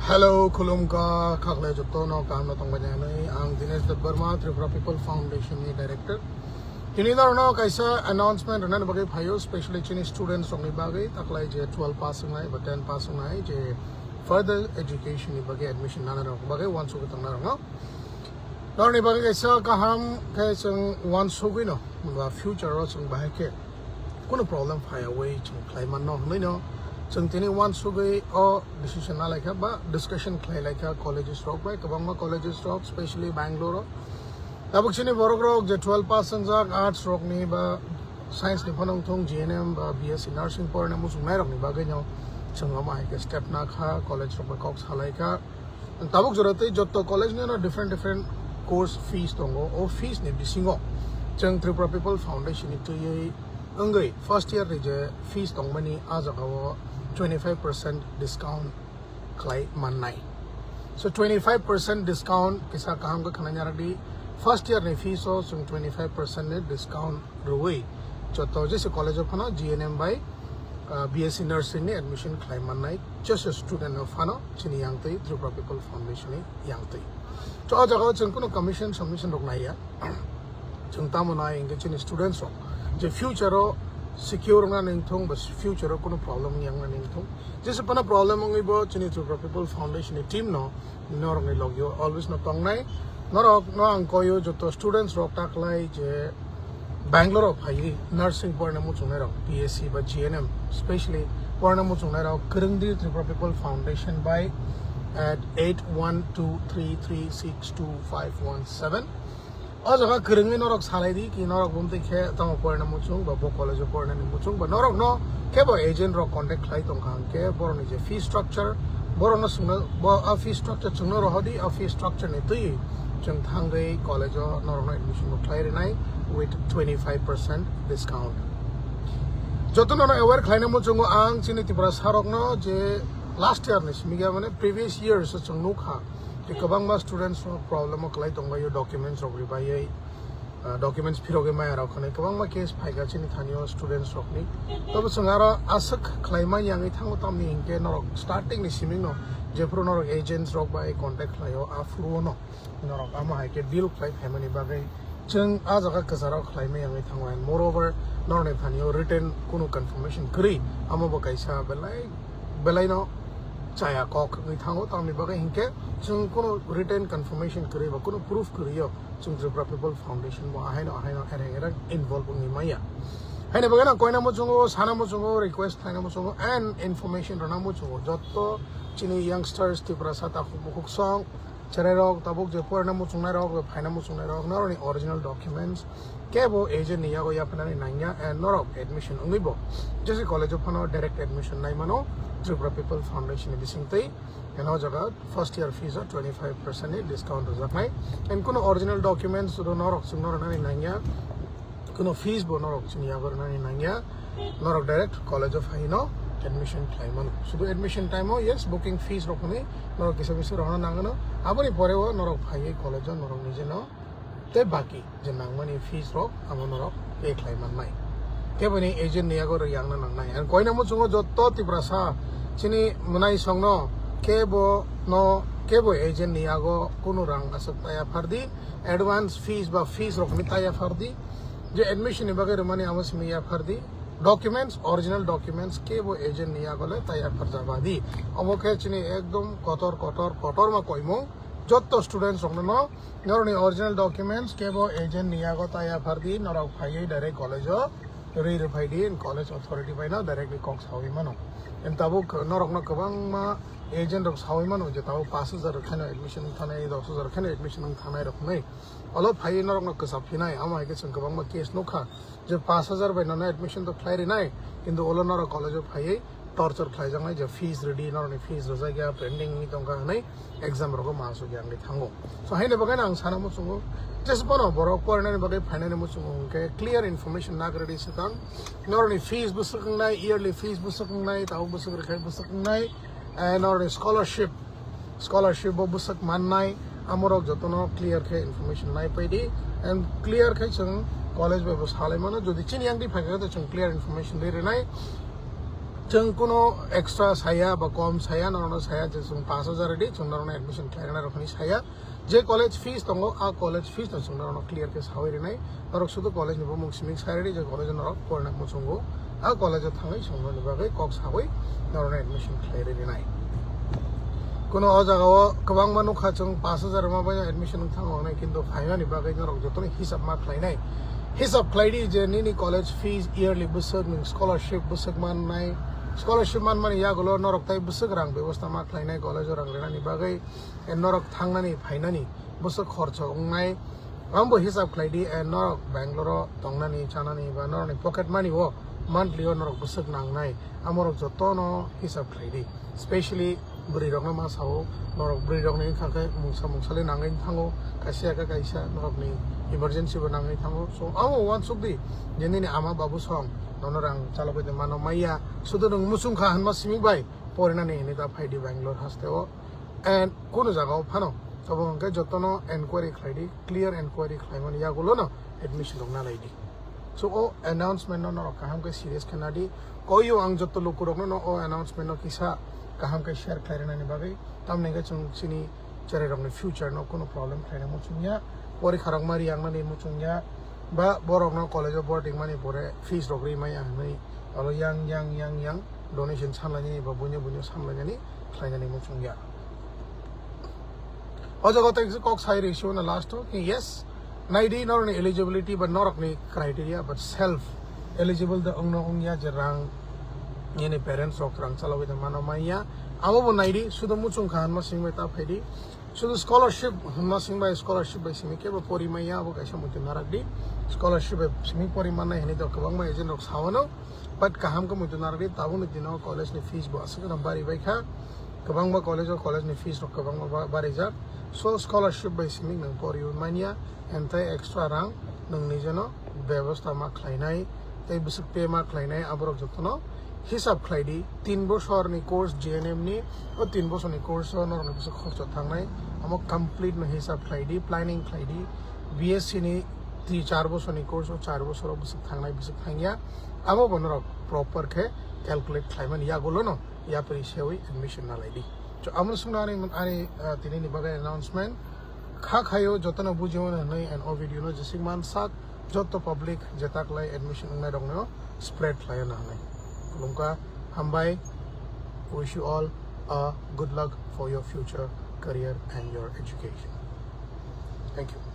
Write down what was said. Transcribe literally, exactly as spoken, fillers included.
Hello, khulumkha, khaklai jotono kaham no tongbai nai hinwi. Ang Dinesh Debbarma, Tripura People Foundation ni director. Tini norokno kaisa announcement rwnani bagwi phaio, specially chini students rokni bagwi, taklai je twelve pass wngnai ba ten pass wngnai, je further education ni bagwi admission nana rok bagwi uansugwi tongnai rokno. Norokni bagwi kaisa kaham khe chwng uansugwino ba future o chwng bahai khe kunu problem phaiyawi chwng khlai manno hwnwino chwng tini uansugwi o decision na laikha ba discussion khlai laikha colleges rok bai, kwbangma colleges rok, specially Bangalore o. Tabuk chini borok rok je twelve pass wngjak, arts rokni ba science ni phano wngthung, G N M ba B S C nursing porna muchungnai rokni bagwino chwng omo hai khe step na kha, college rok bai kok salai kha. Tabuk jora tei jotto college ni ano different different course fees tongo. O fees ni bisingo chwng Tripura People Foundation ni twiwi wngwi first year ni je fees tongmani, a jaga o twenty five percent discount khlai mannai. So twenty five percent discount kisa kaham khe khwnai narwk di. First year ni fees o chwng twenty five percent ni discount rwui jotto jesa college o phano, G N M bai, ah, B S C nursing ni admission khlai mannai jesa student no phano chini yang twi, Tripura People Foundation ni yang twi. To o jaga o chwng kunu commission submission rok naiya. Chwng tamo nai hinkhe chini students rok je future o secure wngna nangthung ba future o kunu problem wngya wngna nangthung. Jesa phano problem wngwi bo chini Tripura People Foundation ni team no norokni logio always no tongnai. Norok no ang koyo joto students rok taklai je Bangalore o phaiwi nursing porna muchungnai rok, B S C ba G N M specially porna muchungnai rok, kwrwngdi Tripura People Foundation bai at eight one two three three six two five one seven. O jaga kwrwngwi norok salai di ki norok bumtwi khe tamo porna muchung ba bo college o porna ni muchung ba norok no kebo agent rok contact khlai tongkha hwnkhe borok ni je fee structure, borok no chwngno bo a fee structure chwngno rohor di, a fee structure ni twi chwng thangwi college o norok no admission bo khlai rinai with twenty five percent discount. Jotono no aware khlaina muchungo ang chini Tripura sarok no je last year ni simi mane previous years o chwng nukha. Tei kwbangma students rok problem o kwlai tongbaio, documents rok ribaiwi, ah, documents phirogwi maya rok hwnwi kwbangma case phaikha chini thani o students rokni. Tobo chwng aro aswk khlai manya wngwi thango, tamni hinkhe norok starting ni siming no jephuru norok agents rok bai contact khlaio, aphuru no norok amo hai khe deal khlai phaimani bagwi chwng a jaga kwcharo khlai maya wngwi thango. And moreover, norokni thani o written kunu confirmation kwrwi, amo bo kaisa belai belai no chaya kok wngwi thango, tamni bagwi hinkhe chwng kunu written confirmation kwrwi ba kunu proof kwrwi o chwng Tripura People Foundation bo ahaino ahaino ereng ereng involve wngwi maya. Haino bagwi no koina muchungo, sana muchungo, request khlaina muchungo and information rwna muchungo jotto chini youngsters Tiprasa takhuk bukhuk song cherai rok, tabuk je porna muchungnai rok, phaina muchungnai rok, norokni original documents kebo agent ni yago yapharnani nangya and norok admission wngwi bo jesa college o phano direct admission nai mano Tripura People Foundation ni bisingtwi. And o jaga first year fees o twenty five percent ni discount rwjaknai. And kuno original documents do norok chwngno rwnani nangya, kuno fees bo norok chini yago rwnani nangya, norok direct college o phaino admission khlai mano. Sudu admission time o, yes, booking fees rok hwnwi norok kisa misa rwna nangano, aboni pore o norok phaiwi college o norok nijeno tei baki je nangmani fees rok amo norok pay khlai mannai. Keboni agent ni yago rwna nangnai. And koina muchungo jotto Tiprasa chini mwnai songno kebo no, kebo agent ni yago kunu rang aswk taya phardi, advance fees ba fees rok ni taya phardi, je admission ni bagwi rwmani amo simi ya phardi. Documents, original documents kebo agent ni yago le taya pharjabadi. Omo khe chini ekdom kotor kotor kotor ma koimung. Jotto students rokno no norokni original documents kebo agent ni yago taya phardi, norok phaiwi direct college o rwi rwphaidi, college authority bai no directly kok sawi mano. And tabuk norokno kwbangma agent rok sawi mano je tabuk pash hajar khaino admission wng thanai, dos hajar khaino admission wng thanai rok hwnwi. Olo phaiwi norokno kwchap phinai, amo hai khe chwng kwbangma case nukha je pash hajar bai nono admission to khlai rinai, kintu olo norok college o phaiwi torture khlaijaknai je fees rwdi, norokni fees rwjakya, pending wngwi tongkha hwnwi exam rogo ma aswk yang di thango. So haino bagwi ang sana muchungo, jesa phano borok porinani bagwi phainani muchungo hwnkhe clear information nag rwdi swkang, norokni fees bwswk wngnai, yearly fees bwswk wngnai, tabuk bwswk rwkhai bwswk wngnai, eh, norokni scholarship, scholarship bo bwswk mannai, amorok jotono clear khe information nai paidi. And clear khe chwng college bai bo salai mano, jodi chini yang di phaikha khe chwng clear information di rinai. Chwng kuno extra saya ba kom saya, norokno saya je chwng pash hajar ridi, chwng norokno admission khlairina rok hinwi saya. Je college fees tongo, a college fees no chwng norokno clear khe sawi rinai. Norok sudu college ni bumung siming sai ridi, je college norok porina muchungo, a college o thangwi chwng norokni bagwi kok sawi norokno admission khlai rinai. Kuno o jaga o kwbangma nukha chwng pash hajar ma bai admission wng thango wngnai, kintu phaimani bagwi norok jotono hisab ma khlainai. Hisab khlaidi je nini college fees yearly bwswk, nwng scholarship bwswk mannai, scholarship manmani yagulo norok tai bwswk rang bebosta ma khlainai college o rang rinani bagwi, e norok thangnani phainani bwswk khorcho wngnai, ambo hisab khlaidi, e norok Bangalore o tongnani chanani ba norokni pocket money o monthly o norok bwswk nangnai, amorok jotono hisab khlaidi. Specially bwrwi rokno ma sao, norok bwrwi rokni wngkha khe mungsa mungsa le nangwi thango, kaisa ya khe kaisa norokni emergency bo nangwi thango. So abo uansuk di je nini ama babu song nono rang chalogwi tongmano maya, sudu nwng muchung kha hwnma simi bai porinani hinwi ta phaidi Bangalore haste o, and kuno jaga o phano. Abo hwnkhe jotono enquiry khlaidi, clear enquiry khlaimani yagulono admission rok nalaidi. So o announcement no norok kaham khe serious khe nadi. Koyo ang joto lukurokno no o announcement no kisa kaham khe share khlai rwnani bagwi. Tamni hwnkhe chwng chini cherai rokni future no kuno problem khlaina muchungya. Porikha rok mari yangnani muchungya. Ba borokno college o boarding mani pore fees rok ri maya hwnwi alo yang yang yang yang donation sanlainani ba buino buino sanlainani khlainani muchungya. O jaga tei kisa kok sai rwi sio na last o, yes, naidi norokni eligibility ba norokni criteria, but self eligible da wngno wngya je rang nini parents rok rang chalogwi tongmano manya, abo bo naidi, sudo muchung kha hwnma simi bai ta phaidi, sudo scholarship hwnma simi bai scholarship bai simi kebo pori manya, abo kaisa muitu narak di, scholarship bai simi pori mannai hinwi to kwbangma agent rok sawano. But kaham khe muitu narwgwi tabukni dino college ni fees bo aswk no bari bai kha. Kwbangma college o college ni fees rok kwbangma ba-, barijak. So scholarship bai simi nwng poriwi manya, and tei extra rang nwng nijeno bebosta ma khlainai, tei bwswk pay ma khlainai, aborok jotono hisab khlai di. Tin bosor ni course G N M ni, o tin bosor ni course o norokni bwswk khorcho thangnai, amo complete no hisab khlai di, planning khlai di. B S C ni twi char bosor ni course o char bosor o bwswk thangnai, bwswk thangya, amo bo norok proper khe calculate khlaimani yagulono yapri sewi admission nalai di. So, amo swngna ani, ani, ah, tini ni bagwi announcement kha khayo, jotono bujio hwnwi, and o video no jesik man sak joto public je taklai admission wngnai rokno spread khlaio na hwnwi. Khulumkha, hambai, wish you all a good luck for your future career and your education. Thank you.